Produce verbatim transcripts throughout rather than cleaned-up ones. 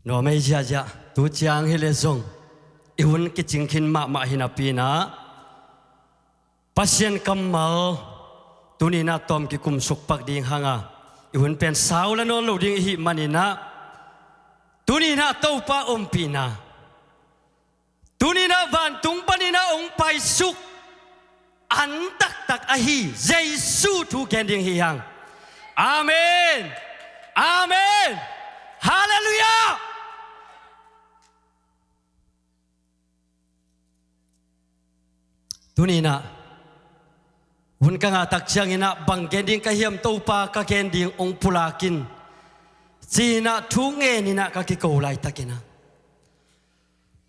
Nuam ei ziahziah, tu ciang hi leh zong i hun kicing khin mahmah hi napi-in ah, Pasian kammal tuni-in ah tawm kikum suk pak ding hang a, i hun pen sau la nawn lo ding i hih manin ah, tuni-in ah Topa ompihna, tuni-in ah vantung panin ah hong paisuk an taktak ahi Jesu thu gen ding hi hang. Amen. Amen. Halleluiah. Tuni-in ah hun ka ngah tak ciangin ah bang gen ding ka hiam, Topa, ka gen ding hong pulak in, ci-in ah thu ngenin ah ka kiko laitakin ah,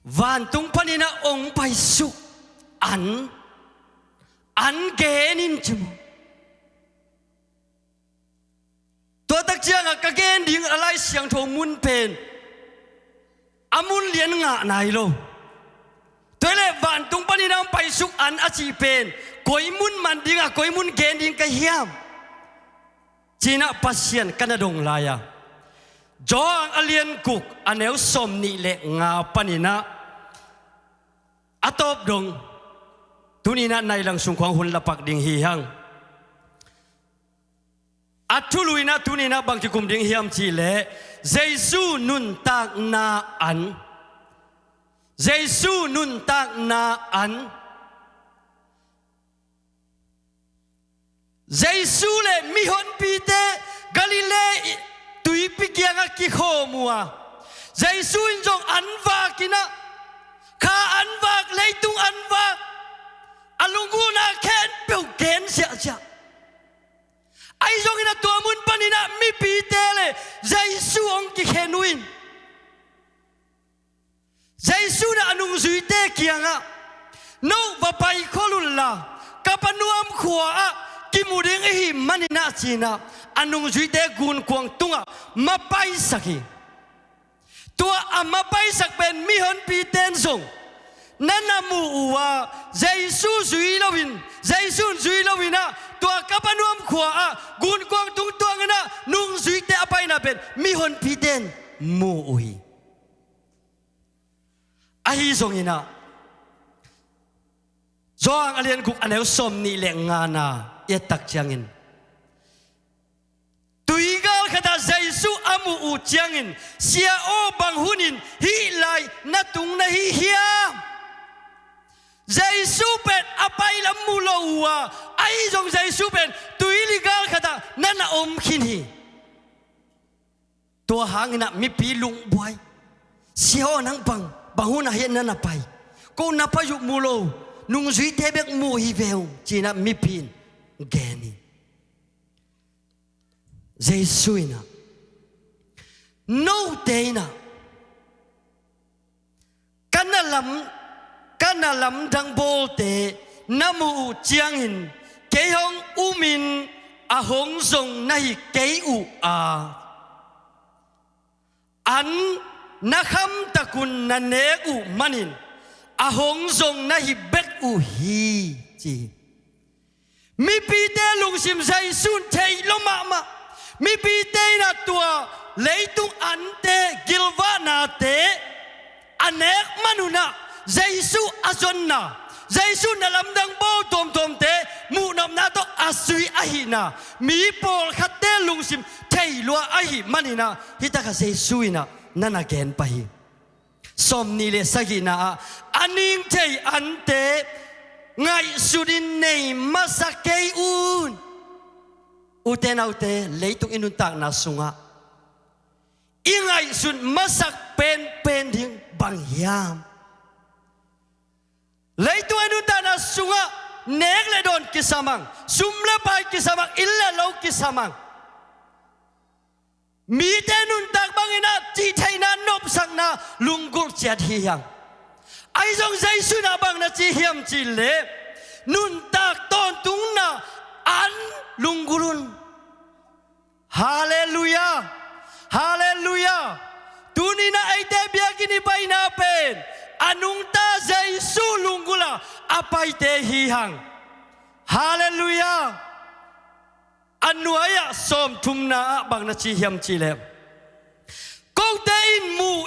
vantung panin ah hong paisuk an, an gen in ci maw. Tua tak ciangah ka gen ding a Lai Siangtho mun pen a mun lian ngah nai lo. Tua hi leh vantung panin ah hong paisuk an a cih pen koi mun man ding a, koi mun gen ding ka hiam, ci-in ah Pasian ka na dong lai a, Johan a lian guk a neu sawmnih le nga panin ah a tawp dong tuni-in ah nai lang sung khawng hun la pak ding hi hang. A thulu-in ah tuni-in ah bang kikum ding hiam cih leh, Jesu nuntakna an. Jesu nuntakna an. Jesu le mihonpite Galilee tuipi kiangah kikhawm uh a, Jesu in zong an vak in ah, kha an vak, leitung an vak, a lunggulhna khempeuh gen ziahziah. Ahi zongin ah tua mun panin ah mipite le Jesu hong kikhen uh in, Jesu in ah a nungzuite kiangah, "No va paikhol unla, Kapernaum khua-ah kimu ding i hih manin ah," ci-in ah a nungzuite gunkuang tungah mapaisak hi. Tua a mapaisak pen mihonpite in zong na na mu uh a, Jesu zui loin, Jesu in zui loin ah tua Kapernaum khua-ah gunkuang tung tuangin ah nungzuite a paina pen mihonpite in mu uh hi. Ahi zongin ah Johan a lian guk a neu sawmnih le nga-na i et tak ciangin, tuigal khatah Jesu a muh uh ciangin, "Sia aw, bang hunin hih lai na tung na hi hiam?" Jesu pen a pai lam mu lo uh a, ahi zong Jesu pen tuiligal khatah na na om khin hi. Tua hangin ah mipi lungbuai, "Sia aw, nang bang, bang hun ah hiah na na pai? Ko na pai uh mu lo, nungzuite bek mu hi ve uh," ci-in ah mipi in gen hi. Jesu in ah, "Note in ah ka na lam, ka na lamdang bawlte na muh uh ciangin kei hong umin a hong zong na hi kei uh a, an na khamtakun na nek uh manin a hong zong na hi bek uh hi," ci hi. Mipite lungsim Jesu in thei lo mahmah. Mipite in ah tua leitung ante, gilvahnate a nek man un ah Jesu a zonna, Jesu in a lamdang bawl tuamtuamte muhnopna tawh a zui ahihna mi pawlkhatte lungsim thei lua ahih manin ah hih takah Jesu in ah na na gen pah hi. Sawmnih le sagihna ah, "A ning thei ante ngaihsutin nei masa kei un." Ute naute, leitung i nuntakna sungah i ngaihsut masak penpen ding bang hiam? Leitung i nuntakna sungah nek le dawn kisam ang, sum le pai kisam ang, inn le lo kisam ang. Mite nuntak bangin ah cihtheihna, nopsakna lunggulh ciat hi hang. Ahi zong Jesu in ah bang na ci hiam cih leh, "Nuntak tawntungna an lunggulh un." Halleluiah. Halleluiah. Tuni-in ah eite biakinn i paina pen a nungta Jesu lunggulh a, a paite hi hang. Halleluiah. A nuai-ah sawmthumna ah bang na ci hiam cih leh, "Kote in mu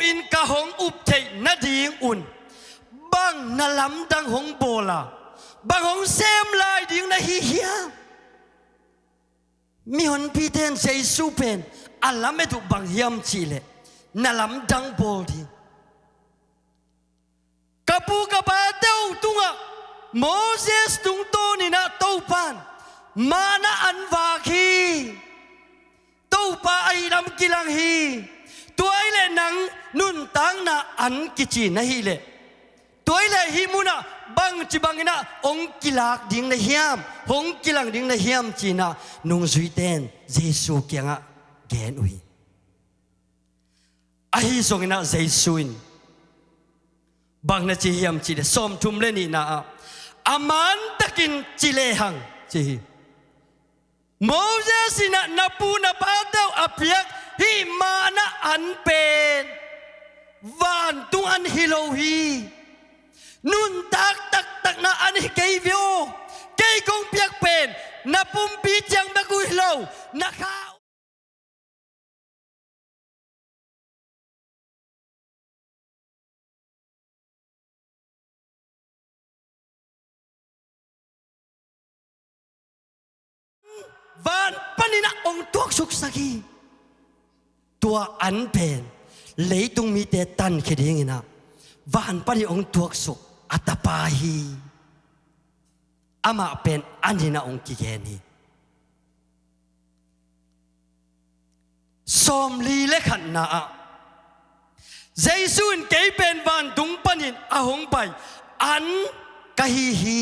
ding un bang na lamdang hong bawl a, bang hong sem lai ding na hi hiam? Mihonpite in Jesu pen a lamet uh bang hiam cihleh, na lamdang bawl ding. Ka pu ka pate uh tungah Moses tungtawnin ah Topa'n manna an vak hi. Topa ahi lam kilang hi. Tua ahih leh nang nuntakna an kici na hih leh, tua ahih leh hih munah bangci bangin ah hong kilak ding na hiam, hong kilang ding na hiam ci-in ah nungzuite in Jesu kiangah gen uh hi. Ahi zongin ah Jesu in bang na ci hiam cihleh, sawmthum le nihna ah, a mantakin ci lehang ci hi. Moses in ah na pu na pate uh a piak hih manna an pen vantung an hi lo hi. Nuntak taktakna an hi kei ve aw. Kei kong piak pen na pumpi ciang bek uh hi lo, na kha van panin ah hong tuaksuksak hi. Tua an pen leitung mite tankhia dingin ah van panin hong tuaksuk a tapa hi. Amah pen an in ah hong kigen hi. Sawmli le khatna ah Jesu in kei pen vantung panin a hong pai an ka hi hi,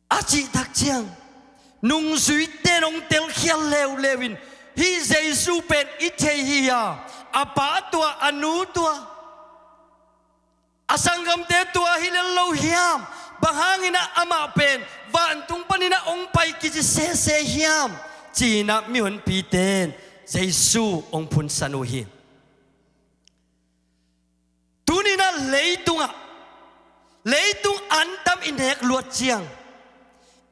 a cih tak ciang, nungzuite in hong telkhial leuleu in, hih Jesu pen i thei hi a, a pa tua, a nu tua, a sanggamte tua hi lel lo hiam? Bang hangin ah amah pen vantung panin ah hong pai kici sese hiam? Ci-in ah mihonpite in Jesu hong phunsan uh hi. Tuni-in ah leitungah, leitung an tam i nek luat ciang,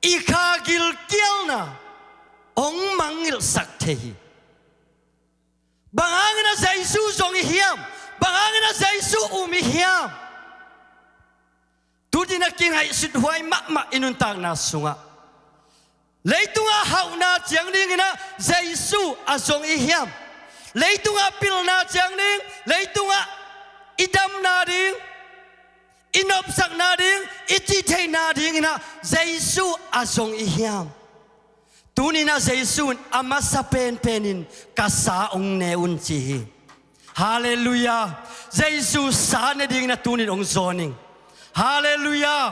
i kha gilkialna hong mangngilhsak thei hi. Bang hangin ah Jesu zong i hiam? Bang hangin ah Jesu um i hiam? Tuni-in ah kingaihsut huai mahmah i nuntakna sungah, leitungah hauhna ciang dingin ah Jesu a zong i hiam? Leitungah pilna ciang ding, leitungah i damna ding, i nopsakna ding, i cihtheihna dingin ah Jesu a zong i hiam? Tuni-in ah Jesu in a masa penpen in ka sa hong ne un ci hi. Halleluiah. Jesu sa ne dingin ah tuni-in hong zawn ing. Halleluiah.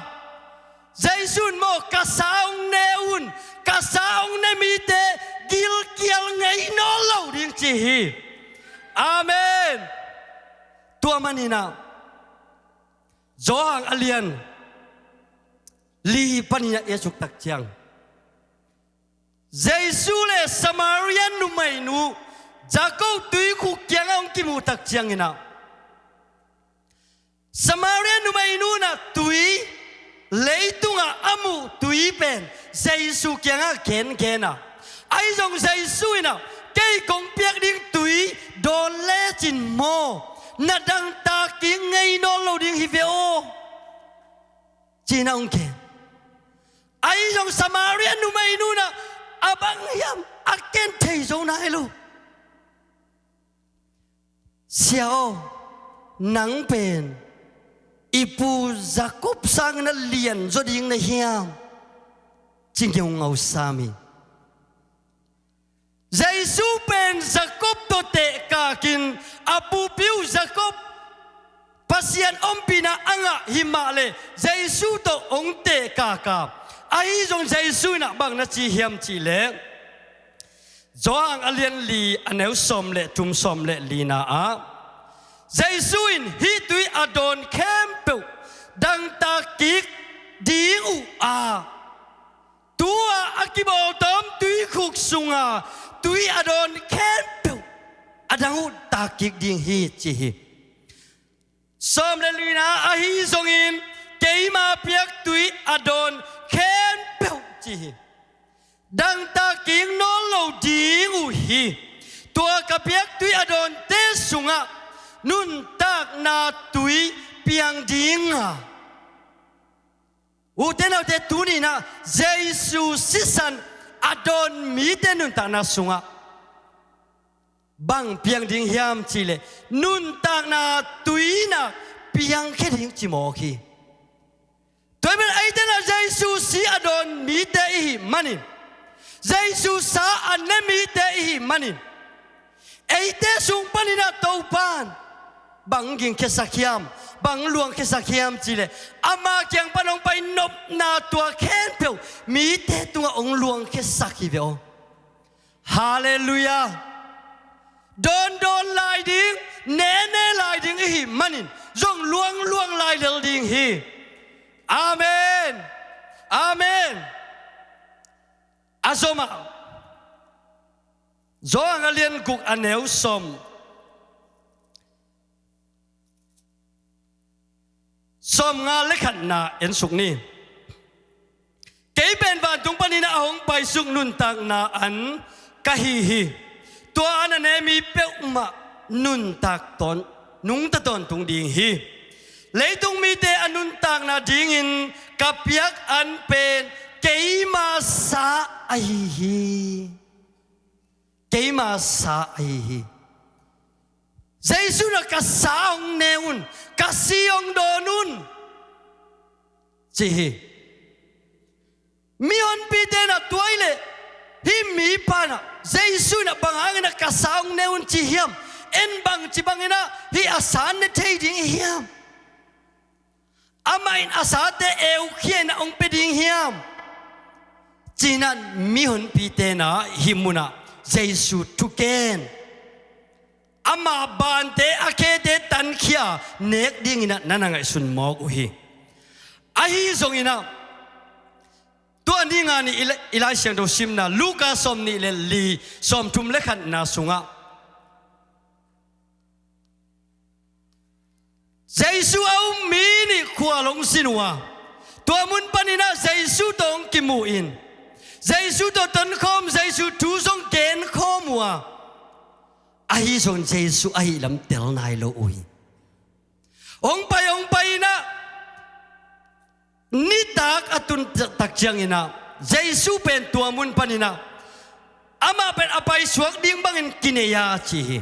Jesu in maw ka sa hong ne un, ka sa hong ne mite gilkial ngei nawn lo ding ci hi. Amen. Tua manin ah Johan a lian li panin ah i et suk tak ciang, Jesu le Samaria numeinu Jakob tuikhuk kiangah hong kimuh tak ciangin ah, Samaria numeinu in ah tui, leitungah a muh tui pen Jesu kiangah gengen a, ahi zong Jesu in ah, kei kong piak ding tui dawn lecin maw, na dangtak kik ngei nawn lo ding hi ve aw, ci-in ah hong gen. Ahi zong Samaria numeinu in ah, a bang hiam, a ken thei zo nai lo. Sia aw, nang pen i pu Jakob sangin ah lianzaw ding na hiam? Ci ngeungau sam hi. Jesu pen Jakob tawh tehkakin, a pupi uh Jakob Pasian ompihna a ngah hi mah leh Jesu tawh hong tehkak a, ahi zong Jesu in ah bang na ci hiam cih leh, Johan a lian li, a neu sawm le thum, sawm le lina ah, Jesu in hih tui a dawn khempeuh dangtak kik ding uh a, tu-a a kibawltawm tuikhuk sunga tui a dawn khempeuh a dang uh tak kik ding hi ci hi. Sawm le lina, ahi zongin keima piak tui a dawn khempeuh ci hi. Dangtak kik nawn lo ding uh hi. Tua ka piak tui a dawnte sungah Nuntakna tui piang dinga, ute naute, tuni-in ah Jesu sisan a dawn mite nuntakna sungah bang piang ding hiam cih leh, nuntakna tui in ah piangkhia ding ci mawk hi. Tua ahih manin eite in ah Jesu si a dawn mite i hih manin, Jesu sa a ne mite i hih manin, eite sung panin ah Topa'n bang gingkhiasak hiam, bang luangkhiasak hiam cih leh, ama kiang pan hong pai nopna tua khempeuh mite tungah hong luangkhiasak hi ve aw. Halleluiah. Dawndawn lai ding, nene lai ding i hih manin zong luangluang lai lel ding hi. Amen. Amen. A zomah, Johan a lian guk a neu sawm, sawmnga le khatna en suk ni. Kei pen vantung panin ah a hong paisuk nuntakna an ka hi hi. Tua an a ne mi peuhmah nuntak tawn, nungta tawntung ding hi. Leitung mite a nuntakna dingin ka piak an pen keima sa ahi hi. Keima sa ahi hi. Jesu in ah ka sa hong ne un, ka si hong dawn un, ci hi. Mihonpite in ah tua ahih leh hih mipa in ah, Jesu in ah bang hangin ah ka sa hong ne un ci hiam? En bangci bangin ah hih a sa ne thei ding hiam? Amah in a sate eukhia in ah hong pia ding hiam? Ci-in ah mihonpite in ah hih munah Jesu thugen, ama bante a khete tankhia nek dingin ah na na ngaihsun mawk uh hi. Ahi zongin ah, tua ni nga ni i Lai, i Lai Siangtho simna, Luka sawmnih le li, sawmthum le khatna sungah Jesu a um mi nih khual hong sin uh a, tua mun panin ah Jesu tawh hong kimu in, Jesu tawh tonkhawm, Jesu thu zong genkhawm uh a, ahi zong Jesu ahih lam tel nai lo uh hi. Hong pai, hong pai in ah, nitak a tun tak ciangin ah, Jesu pen tua mun panin ah, amah pen a paisuak ding bangin kinei a ci hi.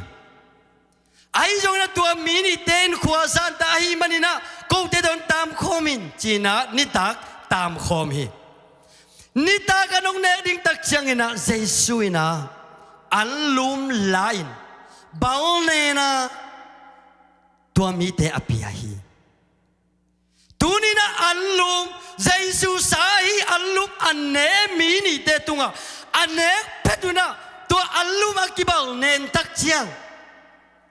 Ahi zongin ah tua mi nihte in khua zanta ahih manin ah, kote tawh hong taamkhawm in ci-in ah nitak taamkhawm hi. Nitak an hong nek ding tak ciangin ah Jesu in ah anlum la-in balnen a, tua mite a pia hi. Tuni-in ah anlum, Jesu sa ahi anlum a ne mi nihte tungah a nek phet un ah, tua anlum a kibalnen tak ciang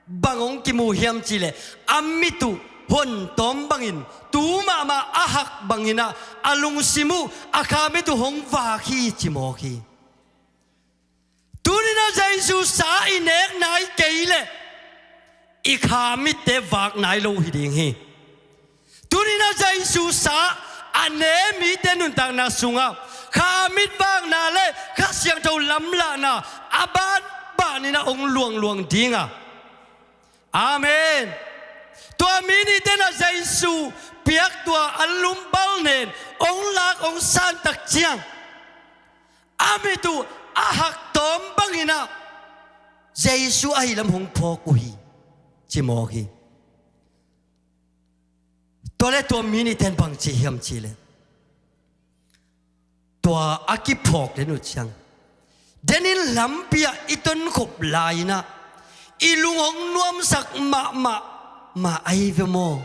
bang hong kimu hiam cih leh, a mit uh hontawm bangin, tu mahmah a hak bangin ah, a lungsim uh, a kha mit uh hong vak hi ci mawk hi. Tuni-in ah Jesu sa i nek nai kei leh i kha mitte vak nai lo hi ding hi. Tuni-in ah Jesu sa a ne mite nuntakna sungah kha mit vakna le Kha Siangtho lamlahna a banbanin ah hong luangluang ding a. Amen. Tua mi nihte in ah Jesu piak tua anlum balnen hong lak hong san tak ciang, a mit uh a hak tawm bangin ah Jesu ahih lam hong phawk uh hi, ci mawk hi. Tua leh tua mi nihte in bang ci hiam cih leh, tua a kiphawk den uh ciang, denin lampi ah i tonkhop lai-in ah i lung hong nuamsak mahmah mah ahi ve maw?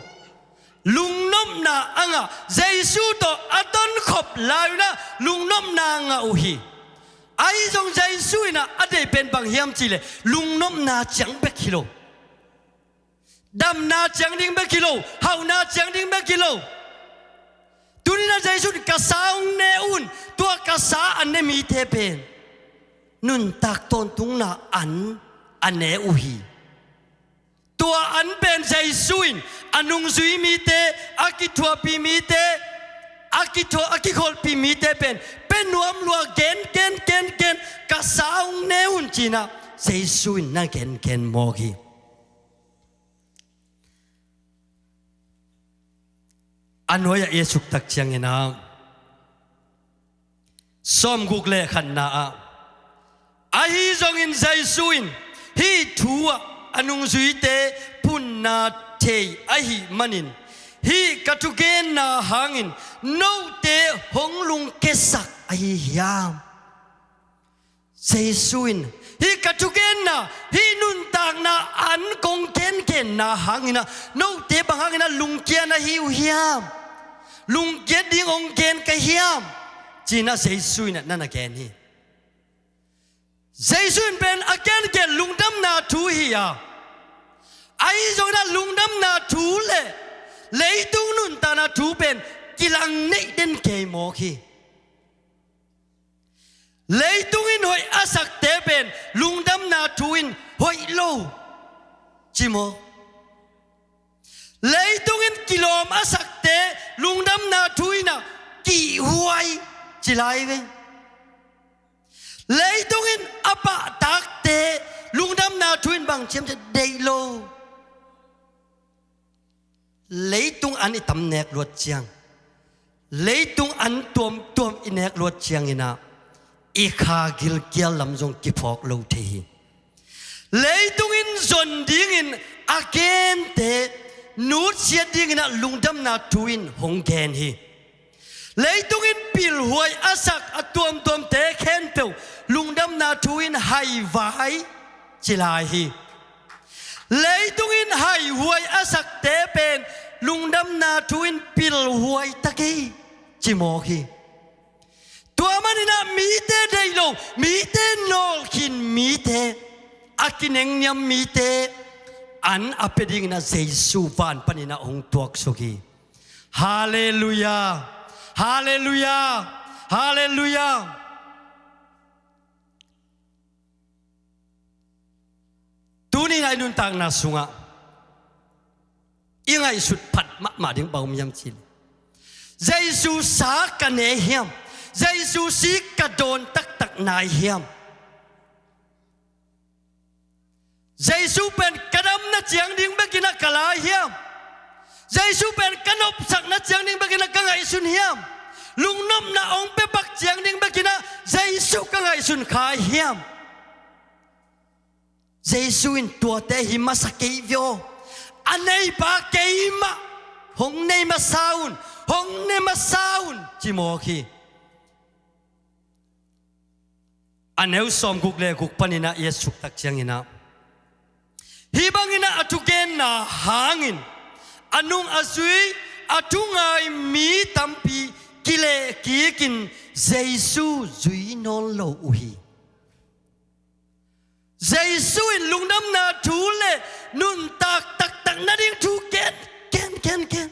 Lungnopna a ngah, Jesu tawh a tonkhop lai-un ah lungnopna ngah uh hi. Ahi zong Jesu in ah a deih pen bang hiam cih leh, lungnopna ciang bek hi lo. Damna ciang ding bek hi lo, hauhna ciang ding bek hi lo. Tuni-in ah Jesu in ka sa hong ne un, tua ka sa a ne mite pen nuntak tawntungna an a ne uh hi. Tua an pen Jesu in a nungzui mite, a kithuahpih mite, a kithuah, a kikholhpih mite pen pia nuam lua, gen, gen, gen, gen, ka sa hong ne un ci-in ah Jesu in na gen, gen mawk hi. a nuai-ah i a suk tak ciangin ah, sawmguk le khatna ah, ahi zongin Jesu in hih thu ah a nungzuite phunna thei ahih manin, hih ka thugenna hangin note hong lungkiasak ahi hiam? Jesu in hih ka thugenna, hih nuntakna an kong gengenna hangin ah note bang hangin ah lungkia na hi uh hiam? Lungkia ding hong gen ka hiam? Ci-in ah Jesu in ah na na gen hi. Jesu in pen a gengen lungdamna thu hi a, ahi zongin ah lungdamna thu le leitung nuntakna thu pen kilang neih den kei mawk hi. Leitung in hoih a sakte pen lungdamna thu in hoih lo ci maw? Leitung in kilawm a sakte lungdamna thu in ah kihhuai ci lai ve. Leitung in a pahtakte lungdamna thu in bang ci hiam cih leh deih lo. Leitung an i tam nek luat ciang, leitung an tuamtuam i nek luat ciangin ah i kha gilkial lam zong kiphawk lo thei hi. Leitung in zon dingin a gente nutsiat dingin ah lungdamna thu in hong gen hi. Leitung in pilhuai a sak a tuamtuamte khempeuh lungdamna thu in haivai ci lai hi. Leitung in haihuai a sakte pen lungdamna thu in pilhuai ta kei ci mawk hi. Tua manin ah mite deih lo, mite nawlkhin mite, a kinengniam mite an a pia dingin ah Jesu van panin ah hong tuaksuk hi. Halleluiah. Halleluiah. Halleluiah. Tuni in ah i nuntakna sungah i ngaihsut phat mahmah ding bang om hiam cih leh, Jesu sa ka ne hiam? Jesu si ka dawn taktak nai hiam? Jesu pen ka damna ciang ding bekin ah ka lai hiam? Jesu pen ka nopsakna ciang ding bekin ah ka ngaihsun hiam? Lungnopna hong pia pak ciang ding bekin ah Jesu ka ngaihsun kha hiam? Jesu in tuate hi masa kei ve aw. A neipa keimah hong nei masa un, hong nei masa un ci mawk hi. A neu sawmguk le guk panin ah i a suk tak ciangin ah, hih bangin ah a thugenna hangin a nung a zui, a thungai mi tampi kilehkikin Jesu zui nawn lo uh hi. Jesu in lungdamna thu le nuntak taktak nading thu gen, gen, gen, gen.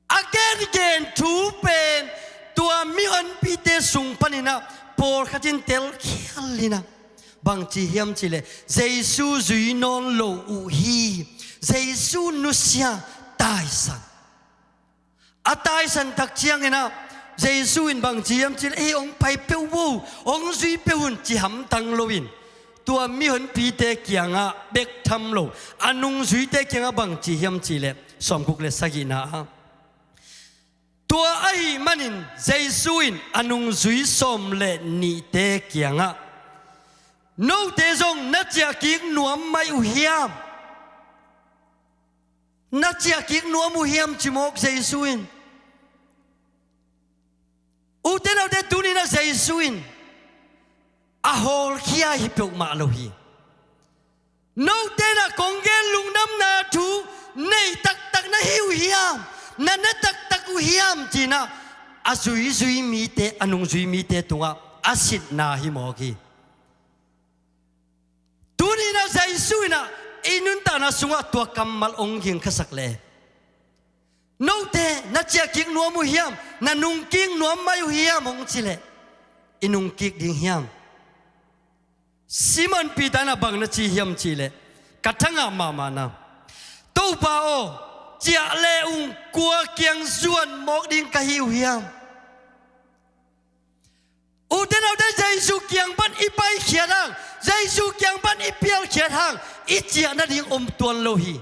A gengen thu pen tua mihonpite sung panin ah pawlkhat in telkhial in ah bangci hiam cih leh Jesu zui nawn lo uh hi. Jesu nusia, taisan. A taisan tak ciangin ah Jesu in bangci hiam cih leh, "Ei, hong pai peuh un, hong zui peuh un," ci hamtang loin tua mihonpite kiangah bek tham lo, a nungzuite kiangah bangci hiam cih leh, sawmguk le sagihna ah, tua ahih manin Jesu in a nungzui sawm le nihte kiangah, "Note zong na ciahkik nuam mai uh hiam? Na ciahkik nuam uh hiam?" ci mawk Jesu in. Ute naute, tuni-in ah Jesu in a hawlkhia hi peuhmah lo hi. "Note in ah kong gen lungdamna thu nei taktak na hi uh hiam? Na ne taktak uh hiam?" ci-in ah a zuizui mite, a nungzui mite tungah a sitna hi mawk hi. Tuni-in ah Jesu in ah i nuntakna sungah tua kammal hong ging khasak leh, "Note na ciahkik nuam uh hiam? Na nungkik nuam mai uh hiam?" hong cih leh, i nungkik ding hiam? Simon Peter in ah bang na ci hiam cih leh, ka thangah mahmahna, "Topa aw, ciah le ung, kua kiang zuan mawk ding ka hi uh hiam?" Ute naute, Jesu kiang pan i paikhiat hang, Jesu kiang pan i pialkhiat hang, i ciah nading om tuan lo hi.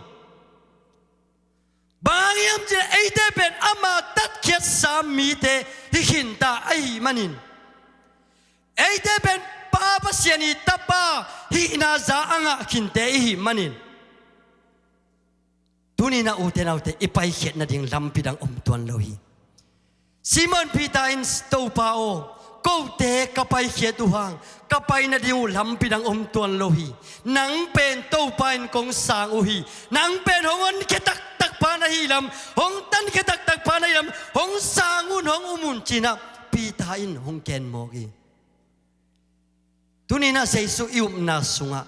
Bang hang hiam cih leh eite pen ama tatkhiatsa mite hi khinta ahih manin, eite pen Pa Pasian i tapa hihna za a ngah khinte ihih manin, tuni-in ah ute naute, i paikhiat nading lampi dang om tuan lo hi. Simon Peter in, "Topa aw, kote ka paikhiat uh hang ka pai nading uh lampi dang om tuan lo hi. Nang pen Topa in kong sang uh hi. Nang pen hong honkhia taktak pa na hi lam, hong tankhia taktak pa na hi lam, hong sang un, hong um un," ci-in ah Peter in hong gen mawk hi. Tuni-in ah Jesu i upna sungah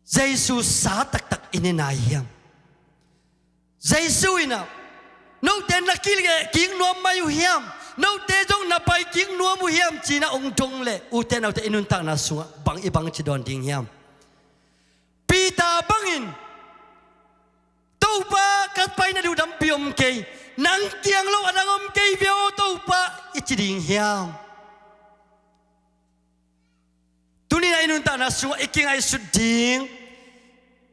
Jesu sa taktak i ne nai hiam? Jesu in ah, "Note na kik, kik nuam mai uh hiam? Note zong na pai kik nuam uh hiam?" ci-in ah hong dong leh, ute naute, i nuntakna sungah bang i bangci dawn ding hiam? Peter bangin, "Topa, ka pai nading uh lampi om kei, nang kiang lo a dang om kei ve aw Topa," i ci ding hiam? Tuni-in ah i nuntakna sungah i kingaihsut ding,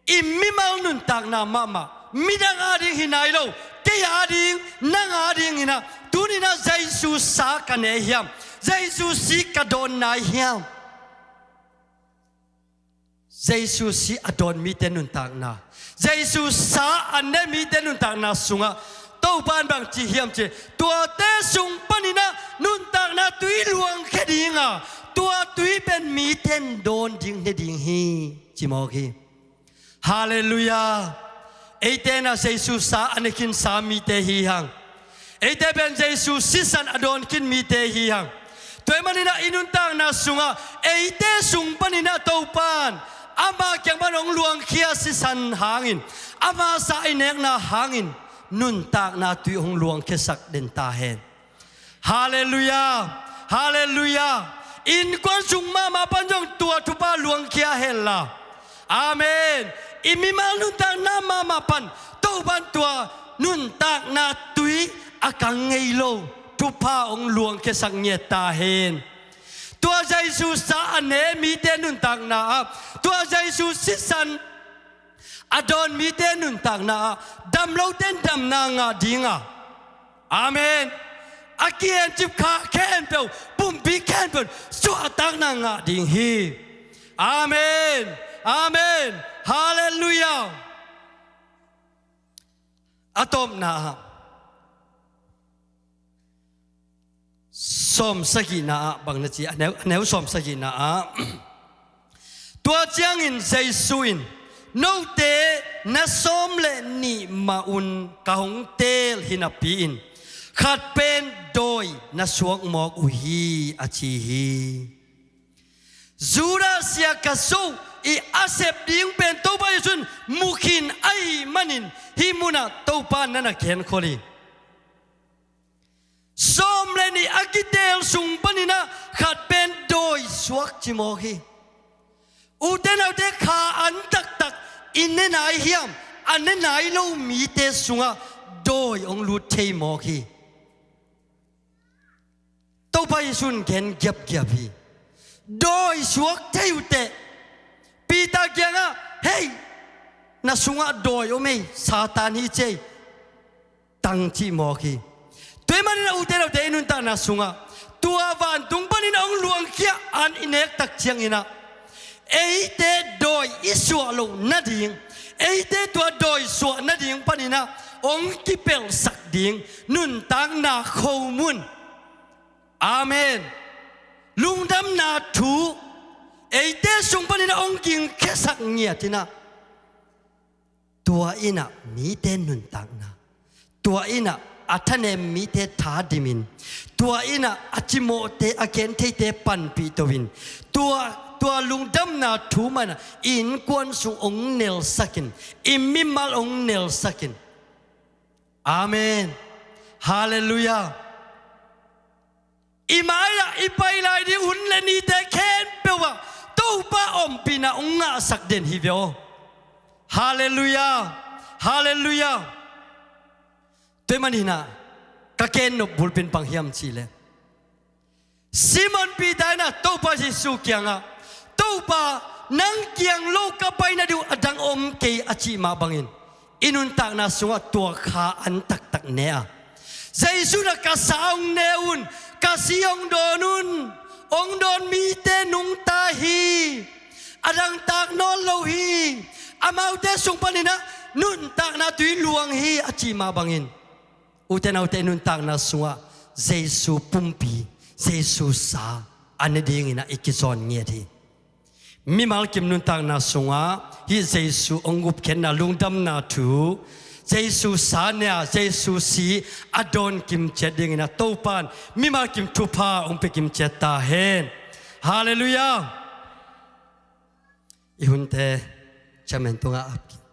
i mimal nuntakna mahmah, midang ading hi nai lo, kei ading, nang adingin ah tuni-in ah Jesu sa ka ne hiam? Jesu si ka dawn nai hiam? Jesu si a dawn mite nuntakna, Jesu sa a ne mite nuntakna sungah Topa in bang ci hiam cih leh, "Tuate sung panin ah nuntakna tui luangkhia ding a, tua tui pen mite in dawn ding ne ding hi," ci mawk hi. Halleluiah. Eite in ah Jesu sa a ne khinsa mite hi hang. Eite pen Jesu sisan a dawn khin mite hi hang. Tua ahih manin ah i nuntakna sungah eite sung panin ah Topa in ama kiang pan hong luangkhia sisan hangin, ama sa i nekna hangin nuntakna tui hong luangkhiasak den ta hen. Halleluiah. Halleluiah. Innkuan sung mahmah pan zong tua thupha luangkhia hen la. Amen. I mimal nuntakna mahmah pan Topa in tua nuntakna tui a kang ngei lo thupha hong luangkhiasak ngiat ta hen. Tua Jesu sa a ne mite nuntakna ah, tua Jesu sisan a dawn mite nuntakna ah, dam lote in damna ngah ding a, amen, a kiencip kha khempeuh, pumpi khempeuh in suahtakna ngah ding hi. Amen. Amen. Halleluiah. A tawpna ah, sawmsagihna ah bang na ci, a neu, a neu sawmsagihna ah, tua ciangin Jesu in, "Note na sawm le nih mah un ka hong teel hi napi-in, khat pen dawi na suak mawk uh hi," a ci hi. Judas Iskariot i a sep ding pen Topa Jesu in mu khin ahih manin, hih munah Topa in na na genkhol hi. Sawm le nih a kiteel sung panin ah khat pen dawi suak ci mawk hi. Ute naute, kha an taktak i ne nai hiam, a ne nai lo mite sungah dawi hong lut thei mawk hi. Topa Jesu in gen giapgiap hi. Dawi suak thei uh teh, Peter kiangah, "Hei, na sungah dawi om ei, Satan hi," ci ei, tang cih mawk hi. Tua ahih manin ah ute naute, i nuntakna sungah tua vantung panin a hong luangkhia an i nek tak ciangin ah, eite dawi i suah loh nading, eite tua dawi suah nading panin ah hong kipelhsak ding nuntakna khomun, amen, lungdamna thu eite sung panin ah hong gingkhiasak ngiat in ah, tua in ah mite nuntakna, tua in ah a thanem mite thadimin, tua in ah a cimawhte, a gentheite panpih to-in, tua, tua lungdamna thu mah in ah i innkuan sung hong nelsakin, i mimal hong nelsakin. Amen. Halleluiah. I mai-ah i pai lai ding hun le nite khempeuh ah Topa ompihna hong ngahsak den hi ve aw. Halleluiah. Halleluiah. Tua ahih manin ah ka gennop bulpi in bang hiam cih leh, Simon Peter in ah Topa Jesu kiangah, "Topa, nang kiang lo ka pai nading uh a dang om kei," a cih mah bangin, I nuntakna sungah tua kha an taktak ne a, Jesu in ah ka sa hong ne un, ka si hong dawn un, hong dawn mite nungta hi, a dangtak nawn lo hi, amaute sung panin ah nuntakna tui luang hi a cih mah bangin, ute naute, i nuntakna sungah Jesu pumpi, Jesu sa a ne dingin ah i kizawn ngiat hi. Mimal kim nuntakna sungah hih Jesu hong gupkhiatna lungdamna thu, Jesu sa ne a, Jesu si a dawn kim ciat dingin ah Topa'n mimal kim thupha hong pia kim ciat ta hen. Halleluiah. I hunte chairman tungah ap kik.